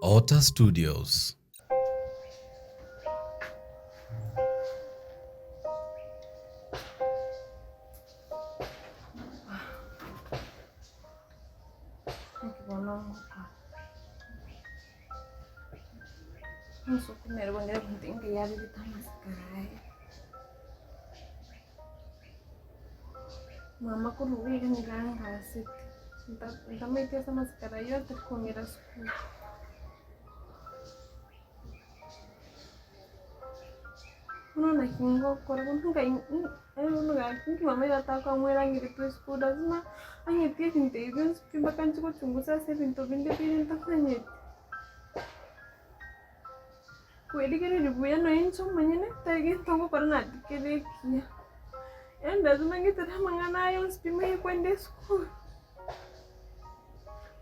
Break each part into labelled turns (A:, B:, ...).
A: Otter Studios.
B: Naki bono ngokora? Omosuku nere bonde ebinto engiya abegete amasikara aye. Mama korwa iga iga nigo angasete, nta- ntamaeti ase amasikara aywo atari kong'ira sukuru. Bono naki ngokora bono ngai bono gaki nki mama oyo atakoamwera ang'irete esukuru lazima ang'etie ebinto ebi bionsi pi mpaka nchie gochungusa ase ebinto binde bire ntamanyeti. Kwerigereria buya nonya inche omonyene tari gento ngokora natikere ekiya. Yaani lazima ng'itere amang'ana aya onsi pi manye kwenda esukuru.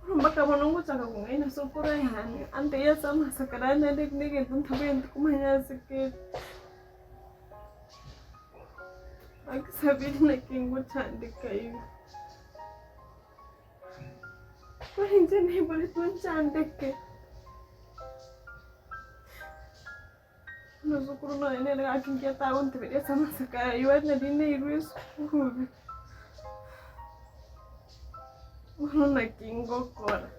B: Bono mpaka bono ngochaka kong'aina ase okoro yane, antebie ase amasakara ane naende eki negento ntabwenereti komanya ase kere. Gaki Sabiri naki ngochandeka iga. Kore inche naiboretwe nchandeke. Omosukuru nonya nere gaki nki atagonteberia ase amasakara aywo aye nari nairwe esukuru. Bono naki ngokora?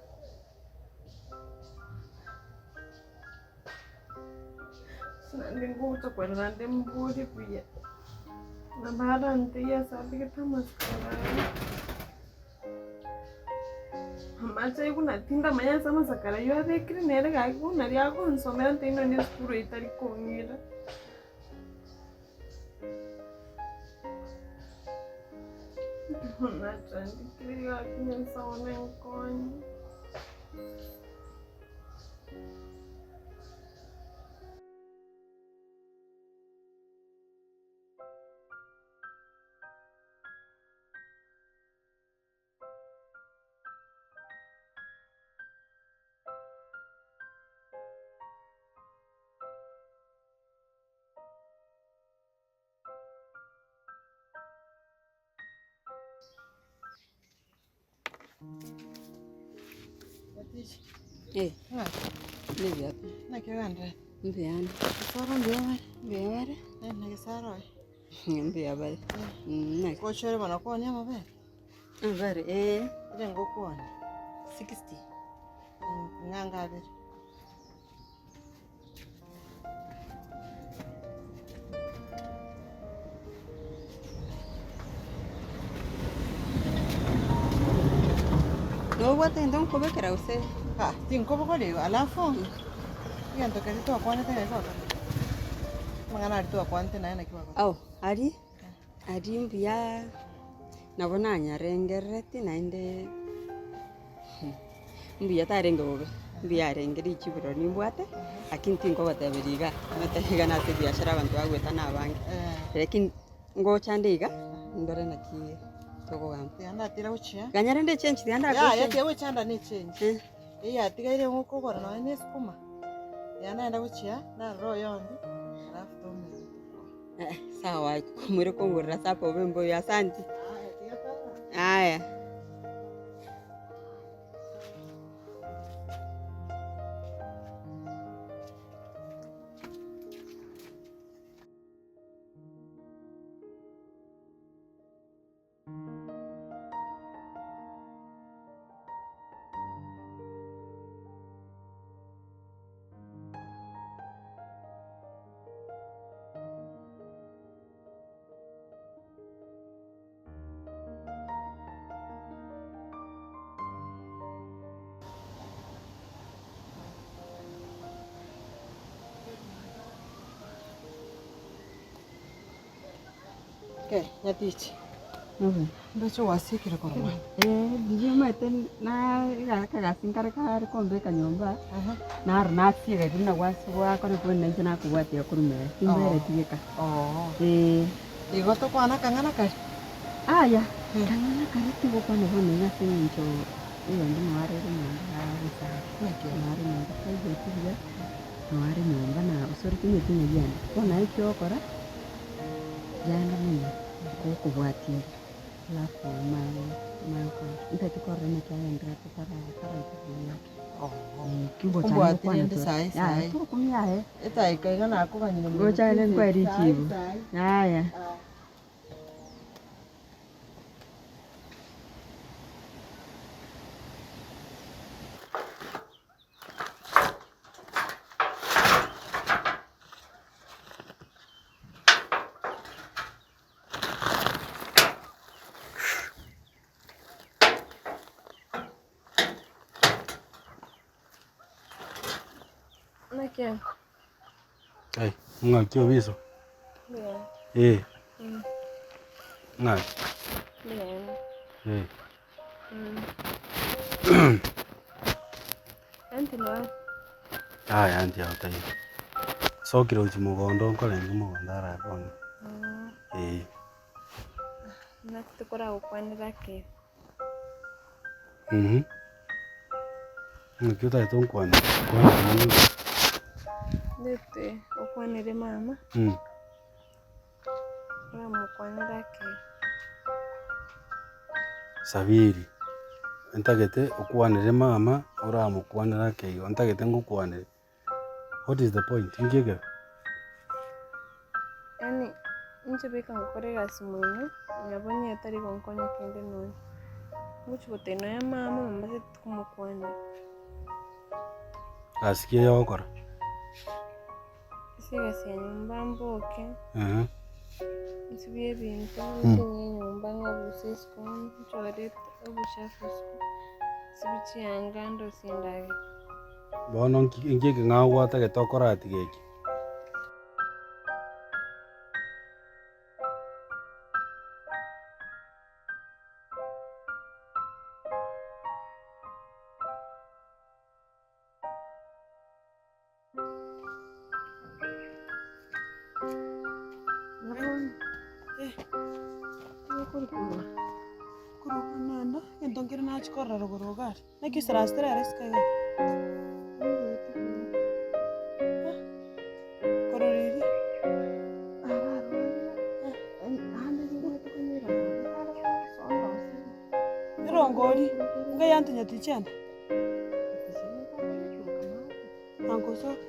B: Ase naende ngocha kwerora naende mbori buya, nabo arantebie ase abegete amasakara aye. Amache aye buna tindamanya ase amasakara aywo abekire nere gaki buna aria agonsomera ntari nonye esukuru eywo tari kong'ira. Ekero nachandekire gaki Nyasae one nkonye.
C: Eh, mbuya
D: Naki ogendererete?
C: mbuya ande.
D: Gesaro mbuya bare?
C: Mbuya bare.
D: Eh, na Gesaro oye?
C: Mbuya bare. Naki.
D: Gocha ore bono koonia amabere?
C: Amabere eh.
D: Ere ngokoonia?
C: 60.
D: Ng'a ngabere.
C: Nobwate egento nkobekera gose?
D: Ah, tinkobogoria igo alafu egento keria twakwanete ng'a gose amang'ana aria twakwanete naye naki bagoteba.
C: Ao aria, aria mbuya nabo nanyarengerereti naende mbuya tarenge bobe, mbuya arenge richibu rirorio nimbwate, lakini tinkogoteberia iga, omanyete iga nase ebiashara abanto bagoeta na abange, lakini ngocha nde iga, ndore naki tokogamba.
D: Tiga ndatira gochia.
C: Ganya rende echange tiga
D: Yaya
C: ndakoe
D: tiga gochanda ne echange.
C: Eh.
D: Eyio yatigaire ngokogora nonya na esukuma, tiga naenda gochia, narora oyondi, alafu toumera.
C: Eh, sawa mwire kongorera supper obe mbuya asante.
D: Aya tiga tara.
C: Aya.
D: Ke, nyatichi. Ndoche gwasikire korwa mwane.
C: Eh, riria omanyete na iga akagasi nkare kare kombeka nyomba, naro nasiega riria buna gwasi gwakora bono nainche nakobwatia korwa ime timbereti geka.
D: Oo.
C: Eh.
D: Igo tokwana akang'ana kare?
C: Aya, akang'ana kare tigokwana bono iga ase eng'encho eyonde noo arere nyomba gosara, noo are nyomba taigweti buya, noo are nyomba na osore timanyeti ng'a ebiane. Bono naye ekio ogokora. Yanga mono gokobwatia ere, alafu omanye omanye kora ntagete korora naki agendererete tara taraika buya. Naki ngocha
D: Ombwati
C: ngokwana
D: rende
C: tore.
D: sae
C: Yaya,
D: sae.
C: togokumia aye.
D: Edaika iga nakoganyire
C: Ngocha ere nkoe richibu. Yaya.
B: Naki anga?
A: Ai, ng'aki obiso?
B: Mbuya.
A: Eh. Ng'aki?
B: Mbuya.
A: Eh.
B: Aunty noa?
A: Yaya aunty ago taiyo. Sokire gochia mogondo nkorenge mogondo araye bono. Eh.
B: Naki tokoragokwanera ki?
A: Mhm. Naki otagete onkwane? Kwana nane.
B: Ndete okwanere mama. Oramokwanere ake.
A: Sabiri, ntagete okwanere mama, oramokwanere ake igo, ntagete ngokwanere. What is the point? Inki ekebe?
B: Yaani inche beka ngokora egasi moino, nabo onye tari gonkonya kende nonye. Ngochi gotebia nonya mama, mama tari komokwanera.
A: Gasi ki eye ogokora?
B: Ase egasi ya nyomba mboke,
A: Ehe.
B: nsibie ebinto, nkenye enyomba ng'abuse isiko, nchore obochafu isiko, nsibie chianga, ndosie endagera.
A: Bono nki nki ekeng'ao gwatagete okoratiga eke?
D: Korwa naende egento nkere nachia korora rogoro iga aria, naki oisaransete rero isiko iga? Korora eria. Erongori, nkai antinyeti chianda? Angosoka.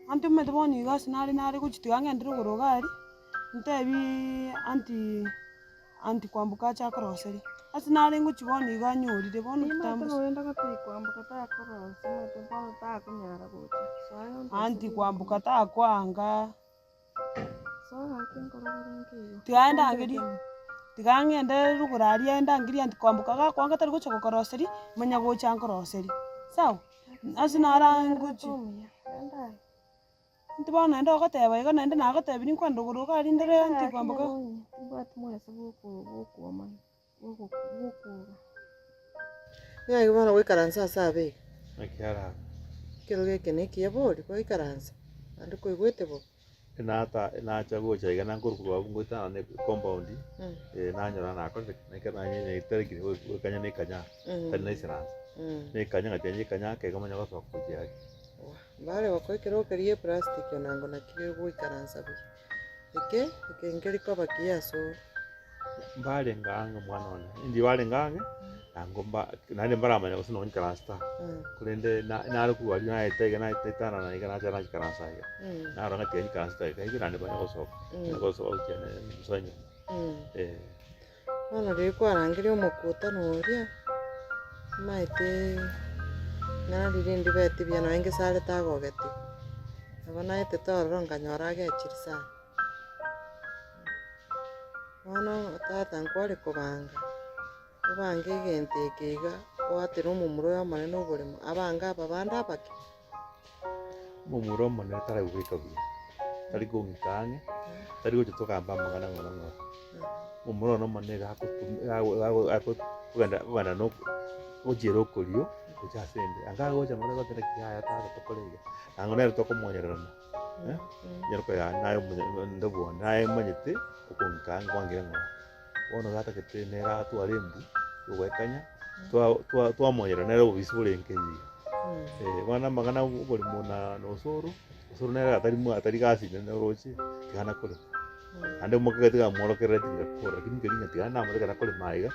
D: Anto omanyete bono iga ase nare nare gochia tiga ng'ende rogoro iga aria, ntebiiii aunty aunty kwamboka ache akoroserie. Ase nare ngochia bono iga anyorire bono kitambo Aunty kwamboka takoanga. Tiga aende angerie, tiga ng'ende rogoro aria aende angerie aunty kwamboka gakoanga tari gocha gokoroseria, manya gocha ankoroserie, sawa? Ase naro ngochi intwe bono naende ogoteba iga naende nagotebirie nkwane rogoro iga aria ndore aunty kwamboka. Nigo bono goikaransa ase abe iga.
E: Naki arabe.
D: Ekerogo eke nekiya bori goikaransa, naende koigwete bobe.
E: Enata enacha gocha iga nankorwa korwa abwo ngoetana na ecompound, nanyora nakorire ki, nekero nanye nyeterekire goikanya na ekanya, tari naisaransa, na ekanya ngachia nyekanya ake igo manya gosoka gochia ake.
D: Mbare gokoa ekerogo keria gia eplastic onango naki gegoikaransa buya, eke, eke nkeri koba kiya ase ore.
E: Mbarenge ang'e omwana one, inche barenge ang'e, nango mba naende mbaramanya gose nonye nkaransa ta, korende na nare korwa aria naete iga naete etanana iga nacha nachikaransa iga, narora ng'a tiga nyikaranse chidakika ibere naende manye gosoka, manye gosoka gochia gosoa nyomba eh.
D: Bono riria kwarangeria omokutano oria, omaetee ng'a riria ndibeti buya nonye ngesare tagogeti, nabo naetete ororo nkanyora agechire sana. Bono tata nkware kobanga, obange egento eke iga, oatere omomura oyo omonene oboremo, abange aba bande abake.
E: Omomura omonene tari goika buya, tari kong'ika ang'e, tari gocha togamba amang'ana ng'ora ng'ora. Omomura one omonene iga agotum- iga ago- ago- ago kogenda kogenda na oko gochiera okorio, gocha ase ende. Anga agocha ng'ora agoteba naki yaya tata tokore iga, nang'o nere tokomonyererana. Nyaroka yane naye omonye bwane naye omanyete okong'ika ang'e kwangire ng'ora. Bono gatagete nere atware embu yogoekanya, twa- twa- twamonyera nere obobisi borenge engiya. Bono amang'ana oborimo na na osoro, osoro nere atari mwa atari gasi nene oroche, tiga nakorema. Naende omokegete tiga amworokerereti ngakora, lakini nkeri ng'a tiga namoreke nakorema aiga.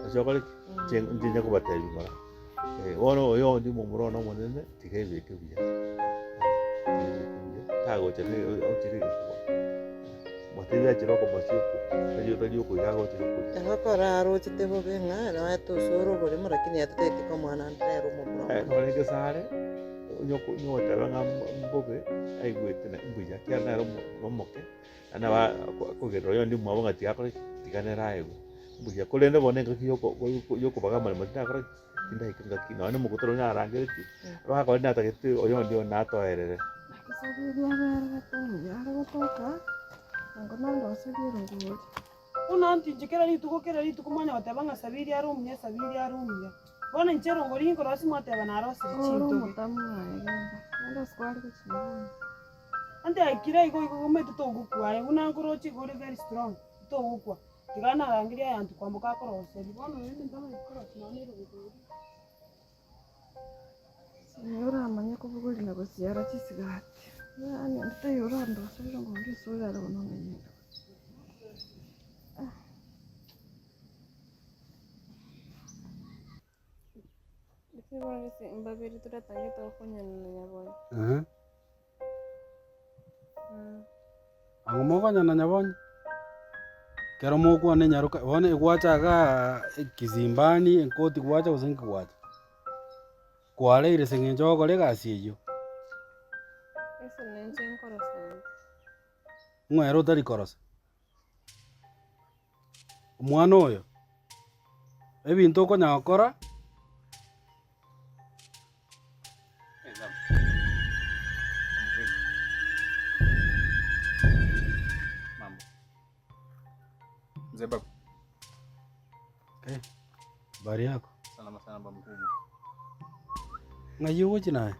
E: Ase okore ki? Inche inche inye kobatebia ng'ora, bono oyondi omomura one omonene, tiga ebeke buya, tiga ebeke buya, tagocha na ochire egekuba, motebie achere okomosia okwo, tari tari okoira agochire okoria.
D: Igo ekero arochete bobe ng'a noete osore oboremo lakini atotaeti komoa naende nere omomura omonene.
E: Nore egesare, onye oko onye ogoteba ng'a mbobe, aigwete na mbuya, ekiagera nere omo omoke. Naende nabo akogerera oyonde omwabo ng'a tiga akore ki? Tiga nere aegwe. Mbuya, korende bono engaki yoko yokobaga amaremo tindakora ki? Tindaika engaki nonya na omokutano onye narangeretie, bagakora natagete oyonde one natoerere.
B: Naki Sabiri abererete omuya are gotoka, na nandoserie erongori.
F: Buna ntinche kera rituko kera rituko mwanya goteba ng'a Sabiri are omuya, Sabiri are omuya. Bono inche erongori inkorosia mwateba narosirie
B: Ore
F: chintobe.
B: omotamu aye genda, genda ase kware gochia bono.
F: Ante aikire igo igo omanyete togokwa aye buna nkoroche igo ore very strong, togokwa. Tiga narangerie ayanto kwamboka akoroserie, bono rende ntamanyeti korosia nonya na erongori.
B: Nigo oramanye kobogoria na gosiara chisigati, yaani onde taiyo orandoserie erongori ase orare bono ong'enyete. Mbabere toratangete gokonyana na Nyabonyi.
A: Ehe. Ang'o mokonyana na Nyabonyi? Ekero mokwana enyaroka bono egwacha igaa ekisimbani ekoti gwacha gose nki gwacha? Kwareire ase eng'encho ogokora egasi eyio.
B: Ase ninche nkorosa inde.
A: Ng'o ere otari korosa? Omwana oyo, ebinto okonyara gokora.
G: Mzee babu.
A: Habari yako?
G: Salama sana baba mkubwa.
A: Ng'ai ogochia naye?